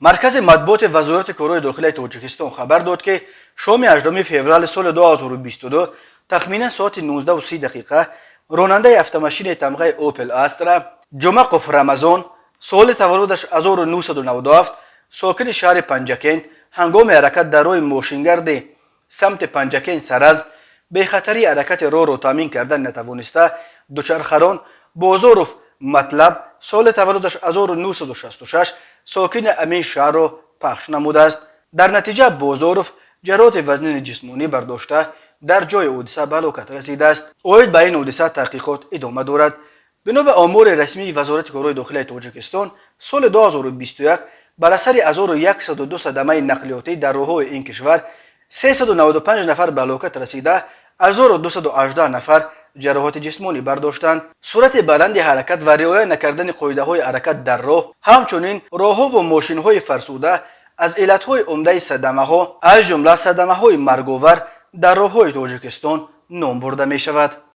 Маркази матбуоти Вазорати корҳои дохилаи Тоҷикистон хабар дод, ки шоми 8 феврали соли 2022 тахминан соати 19:30 дақиқа ронандаи автомашинаи тамғаи Опел Астра Ҷумақов Рамазон, соли таваллудаш 1997, сокини шаҳри Панҷакент, ҳангоми ҳаракат дар роҳи мошингарди самти Панҷакент Саразм бехатарии ҳаракати роҳро таъмин кардан натавониста, дучархарон Бозоров Матлаб, соли таваллудаш 1966, сокини ҳамин шаҳрро пахш намудааст. Дар натиҷа Бозоров ҷароҳати вазнини ҷисмонӣ бардошта, дар ҷои ҳодиса ба ҳалокат расидааст. Оид ба ин ҳодиса таҳқиқот идома дорад. Бино ба омори расмии Вазорати корҳои дохилаи Тоҷикистон, соли 2021 бар асари 1102 садамаи нақлиётӣ дар роҳҳои ин кишвар 395 нафар ба ҳалокат расида, 1218 нафар ҷароҳати ҷисмонӣ бардоштанд. Суръати баланди ҳаракат ва риоя накардани қоидаҳои ҳаракат дар роҳ, ҳамчунин роҳҳову мошинҳои фарсуда аз иллатҳои умдаи садамаҳо, аз ҷумла садамаҳои марговар дар роҳҳои Тоҷикистон ном бурда мешавад.